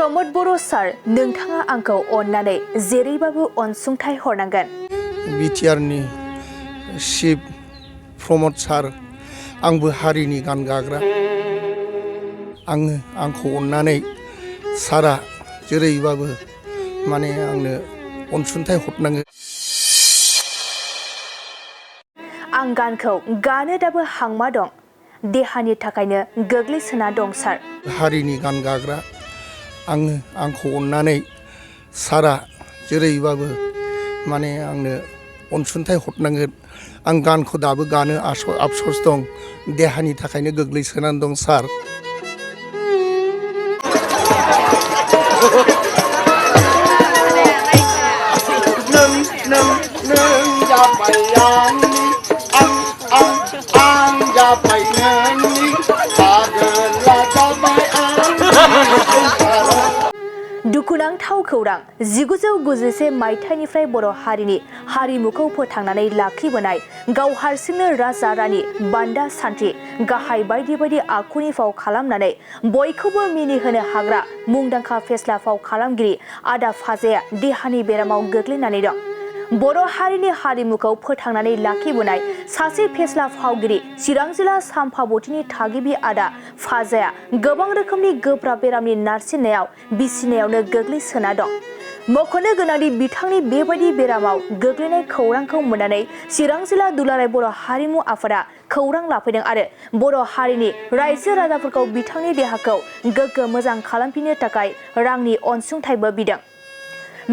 प्रमोद बर' सार नोंथाङा आंखौ अननानै जेरैबाबो अनसुंथाइ हरनांगोन। बिटिआरनि चिफ प्रमोद सार आंबो हारिनि गान गाग्रा आंखौ अननानै सारा जेरैबाबो माने आंनो अनसुंथाइ हरनांगोन। आं गानखौ गानो दाबो हांमा दं देहानि थाखायनो गोग्लैसोना दं सार। हारिनि गान गाग्रा आंखौ अननानै सारा जेरैबाबो माने आंनो अनसुंथाइ हरनांगोन। आं गानखौ दाबो गानो आफस'स दं देहानि थाखायनो गोग्लैसोनानै दं सार। दुखुनांथाव खौरां 1991 मायथाइनिफ्राय बर' हारिनि हारिमुखौ फोथांनानै लाखिबोनाय गाव हारसिंनो राजा रानि बान्दा सान्थ्रि गाहाय बायदि बायदि आखुनि फाव खालामनानै बयखौबो मिनिहोनो हाग्रा मुंदांखा फेस्ला फाव खालामगिरि आदा फाजाया देहानि बेरामाव गोग्लैनानै दं। बर' हारिनि हारिमुखौ फोथांनानै लाखिबोनाय सासे फेस्ला फावगिरि चिरां जिल्ला सामफाबथिनि थागिबि आदा फाजाया गोबां रोखोमनि गोब्राब बेरामनि नारसिननायाव बिसिनायावनो गोग्लैसोना दं। मख'नो गोनांदि बिथांनि बेबायदि बेरामाव गोग्लैनाय खौरांखौ मोननानै चिरां जिल्ला दुलाराय बर' हारिमु आफादा खौरां लाफैदों आरो बर' हारिनि रायजो राजाफोरखौ बिथांनि देहाखौ गोग्गो मोजां खालामफिननो थाखाय रांनि अनसुंथाइबो बिदों।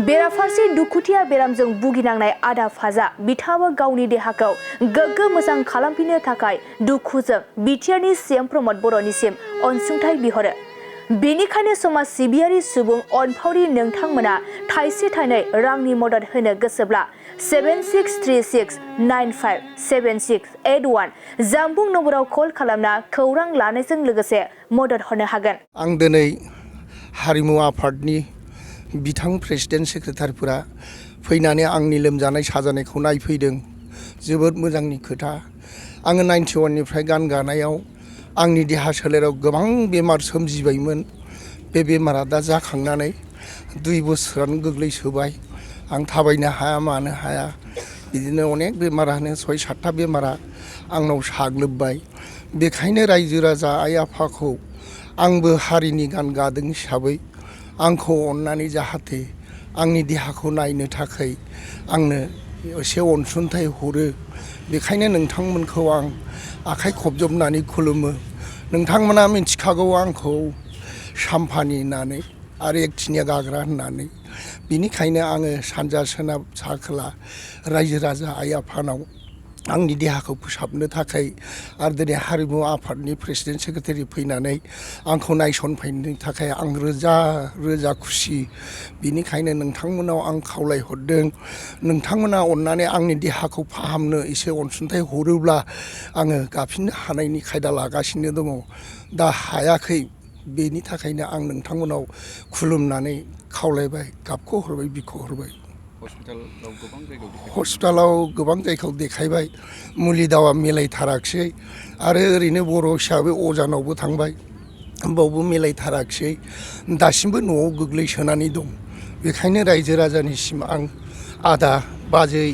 बेराफारसे दुखुथिया बेरामजों भुगिनांनाय आदा फाजा बिथाङाबो गावनि देहाखौ गोग्गो मोजां खालामफिननो थाखाय दुखुजों बिटिआरनि सीएम प्रमोद बर'निसिम अनसुंथाइ बिहरो। बेनिखायनो समाज सिबियारि सुबुं अनफावरि नोंथांमोना थाइसे थाइनै रांनि मदद होनो गोसोब्ला 7636957681 जानबुं नम्बराव कल खालामना खौरां लानायजों लोगोसे मदद हरनो हागोन। आं दिनै हारिमु आफादनि बिथां प्रेसिडेन्ट सेक्रेटारिफोरा फैनानै आंनि लोमजानाय साजानायखौ नायफैदों। जोबोद मोजांनि खोथा। आङो 91 निफ्राय गान गानायाव आंनि देहा सोलेराव गोबां बेमार सोमजिबायमोन। बे बेमारा दा जाखांनानै 2 बोसोरानो गोग्लैसोबाय। आं थाबायनो हाया मानो हाया बिदिनो अनेक बेमारानो 6-7टा बेमारा आंनाव साग्लोबबाय। बेखायनो रायजो राजा आइ आफाखौ आंबो हारिनि गान गादों हिसाबै आंखौ अननानै जाहाथे आंनि देहाखौ नायनो थाखाय आंनो एसे अनसुंथाइ हरो। बेखायनो नोंथांमोनखौ आं आखाइ खबजबनानै खुलुमो। नोंथांमोना मिथिखागौ आंखौ साम्फानि होननानै आरो एकथिनिया गाग्रा होननानै। बिनिखायनो आङो सानजा सोनाब सा खोला रायजो राजा आइ आफानाव आंनि देहाखौ फोसाबनो थाखाय आरो दिनै हारिमु आफादनि प्रेसिडेन्ट सेक्रेटारि फैनानै आंखौ नायसनफैनो थाखाय आं रोजा रोजा खुसि। बिनिखायनो नोंथांमोनाव आं खावलायहरदों नोंथांमोना अननानै आंनि देहाखौ फाहामनो एसे अनसुंथाइ हरोब्ला आङो गाफिननो हानायनि खायदा लागासिनो दङ। दा हायाखै बेनि थाखायनो आं नोंथांमोनाव खुलुमनानै खावलायबाय गाबख' हरबाय बिख' हरबाय। हस्पिटालाव गोबां जायगायाव देखायबाय मुलि दावा मिलायथाराखिसै आरो ओरैनो बर' हिसाबै अजानावबो थांबाय बावबो मिलायथाराखिसै। दासिमबो न'आव गोग्लैसोनानै दं। बेखायनो रायजो राजानिसिम आं आदा बाजै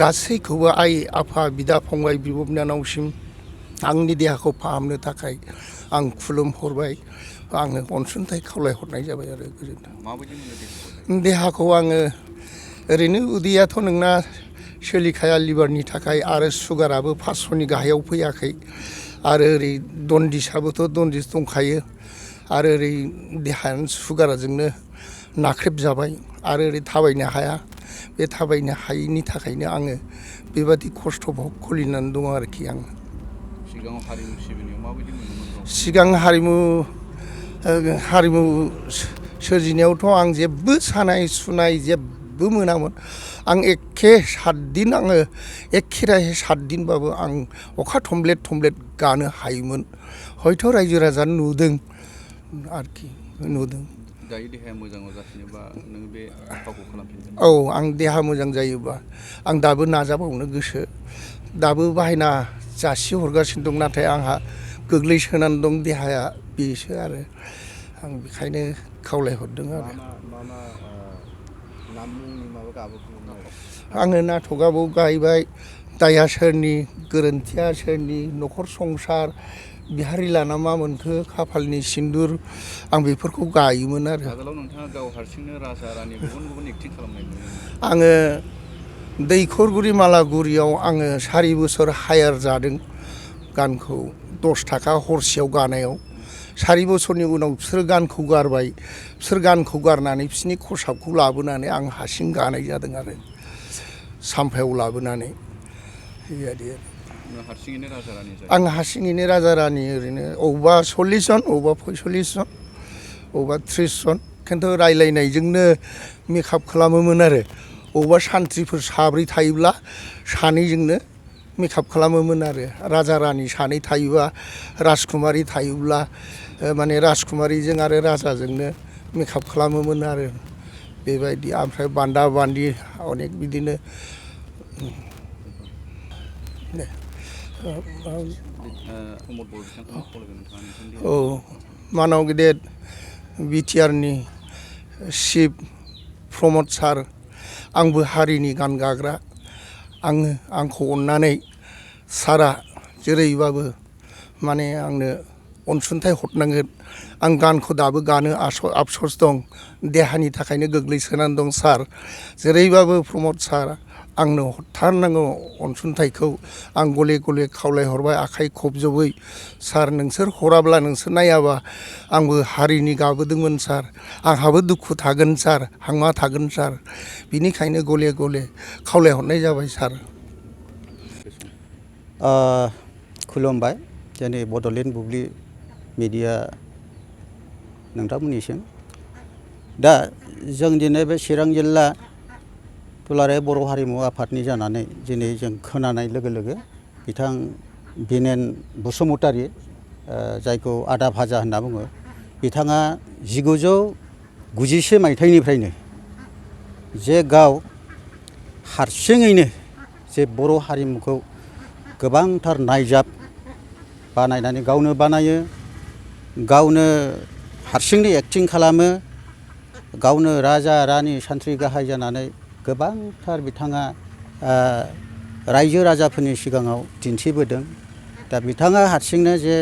गासैखौबो आइ आफा बिदा फंबाय बिब' बिनानावसिम आंनि देहाखौ फाहामनो थाखाय आं खुलुमहरबाय। आङो अनसुंथाइ खावलायहरनाय जाबाय आरो गोजोन्थों। देहाखौ आङो ओरैनो उदैयाथ' नोंना सोलिखाया लिभारनि थाखाय आरो सुगाराबो 500नि गाहायाव फैयाखै आरो ओरै दन्दिसाबोथ' दन्दिस दंखायो आरो ओरै देहायानो सुगाराजोंनो नाख्रेबजाबाय आरो ओरै थाबायनो हाया। बे थाबायनो हायैनि थाखायनो आङो बेबादि खस्थ' भग खुलिनानै दङ आरोखि आं। सिगाङाव हारिमु सिबिनायाव माबायदि मोनोमोन? सिगां हारिमु सोरजिनायावथ' आं जेबो सानाय सुनाय जेबो मोनामोन। आं एखे 7 दिन आङो एखेराहे 7 दिनबाबो आं अखा थमब्लेट थमब्लेट गानो हायोमोन। हयथ' रायजो राजा नुदों आरोखि नुदों। दायो देहाया मोजां जाफिनोबा नों बे फावखौ खालामफिनगोन? औ आं देहा मोजां जायोबा आं दाबो नाजाबावनो गोसो। दाबो बाहायना जासि हरगासिनो दं नाथाय आंहा गोग्लैसोनानै दं देहाया बेसो आरो आं बेखायनो खावलायहरदों मा आरो मा मा नाम मुंनि माबा गाबोखौ आङो नाटकआबो गायबाय दाया सोरनि गोरोन्थिया सोरनि न'खर संसार बिहारि लाना मा मोनखो खाफालनि सिन्दुर आं बेफोरखौ गायोमोन आरो आगोलाव नोंथाङा गाव हारसिंनो राजा रानि गुबुन गुबुन एक्टिं खालामनाय नुयोमोन। आङो दैखरगुरि मालागुरियाव आङो 4 बोसोर हायार जादों गानखौ 10 थाखा हरसेयाव गानायाव 4 बोसोरनि उनाव बिसोर गानखौ गारबाय बिसोर गानखौ गारनानै बिसोरनि खसाबखौ लाबोनानै आं हारसिं गानाय जादों आरो सामफायाव लाबोनानै बेबायदि हारसिङैनो राजा रानि जायो। आं हारसिङैनो राजा रानि ओरैनो अबेबा 40 जन अबेबा 45 जन अबेबा 30 जन खिन्थु रायलायनायजोंनो मेकआप खालामोमोन आरो अबेबा सान्थ्रिफोर 7 थायोब्ला 2जोंनो मेकआप खालामोमोन आरो राजा रानि 2 थायोबा राजकुमारी थायोब्ला माने राजकुमारीजों आरो राजाजोंनो मेकआप खालामोमोन आरो बेबायदि ओमफ्राय बान्दा बान्दि अनेक बिदिनो प्रमद बर' बिथांखौ मा खावलायगोन नोंथाङा? औ मानाव गेदेर बिटिआरनि चिफ प्रमद सार आंबो हारिनि गान गाग्रा आंखौ अननानै सारा जेरैबाबो माने आंनो अनसुंथाइ हरनांगोन आं गानखौ दाबो गानो आफस'स दं देहानि थाखायनो गोग्लैसोनानै दं सार जेरैबाबो प्रमद सार आंनो हरथारनांगौ अनसुंथाइखौ आं गले गले खावलायहरबाय आखाइ खबजबै सार नोंसोर हराब्ला नोंसोर नायाबा आंबो हारिनि गाबोदोंमोन सार आंहाबो दुखु थागोन सार हांमा थागोन सार बिनिखायनो गले गले खावलायहरनाय जाबाय सार। खुलुमबाय जोंनि बड'लेण्ड बुब्लि मिडिया नोंथांमोननिसिम दा जों दिनै बे चिरां जिल्ला दुलाराय बर' हारिमु आफादनि जानानै दिनै जों खोनानाय लोगो लोगो बिथां बिनेन बसुमतारी जायखौ आदा भाजा होनना बुङो बिथाङा 1990 मायथाइनिफ्रायनो जे गाव हारसिङैनो जे बर' हारिमुखौ गोबांथार नायजाब बानायनानै गावनो बानायो गावनो हारसिंनो एक्टिं खालामो गावनो राजा रानि सान्थ्रि गाहाय जानानै गोबांथार बिथाङा रायजो राजाफोरनि सिगाङाव दिन्थिबोदों। दा बिथाङा हारसिंनो जे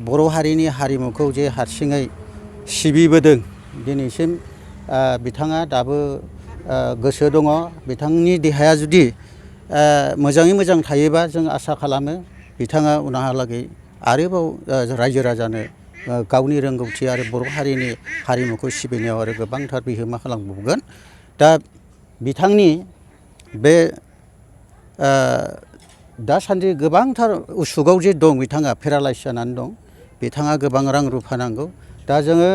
बर' हारिनि हारिमुखौ जे हारसिङै सिबिबोदों दिनैसिम बिथाङा दाबो गोसो दङ बिथांनि देहाया जुदि मोजाङै मोजां थायोबा जों आसा खालामो बिथाङा उनहालागै आरोबाव रायजो राजानो गावनि रोंगौथि आरो बर' हारिनि हारिमुखौ सिबिनायाव आरो गोबांथार बिहोमा खालामबावगोन। दा बिथांनि बे दासान्दि गोबांथार उसुगाव जे दं बिथाङा पेरालाइस जानानै दं बिथाङा गोबां रां रुफा नांगौ। दा जोङो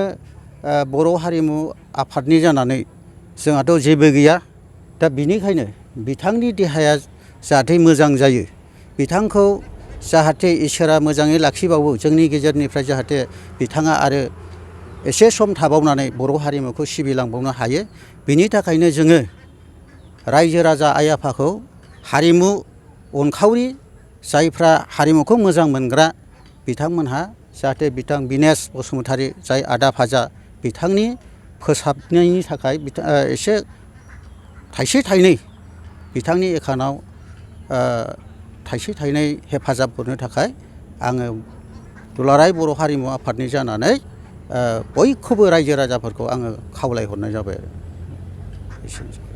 बर' हारिमु आफादनि जानानै जोंहाथ' जेबो गैया दा बिनिखायनो बिथांनि देहाया जाहाथे मोजां जायो बिथांखौ जाहाथे इसोरा मोजाङै लाखिबावो जोंनि गेजेरनिफ्राय जाहाथे बिथाङा आरो एसे सम थाबावनानै बर' हारिमुखौ सिबिलांबावनो हायो बिनि थाखायनो जोङो रायजो राजा आइ आफाखौ हारिमु अनखावरि जायफ्रा हारिमुखौ मोजां मोनग्रा बिथांमोनहा जाहाथे बिथां बिनेश बसुमतारी जाय आदा भाजा बिथांनि फोसाबनायनि थाखाय एसे थाइसे थाइनै बिथांनि एकाउन्टआव थाइसे थाइनै हेफाजाब हरनो थाखाय आङो दुलाराय बर' हारिमु आफादनि जानानै बयखौबो रायजो राजाफोरखौ आङो खावलायहरनाय जाबाय आरो एसेनोसै।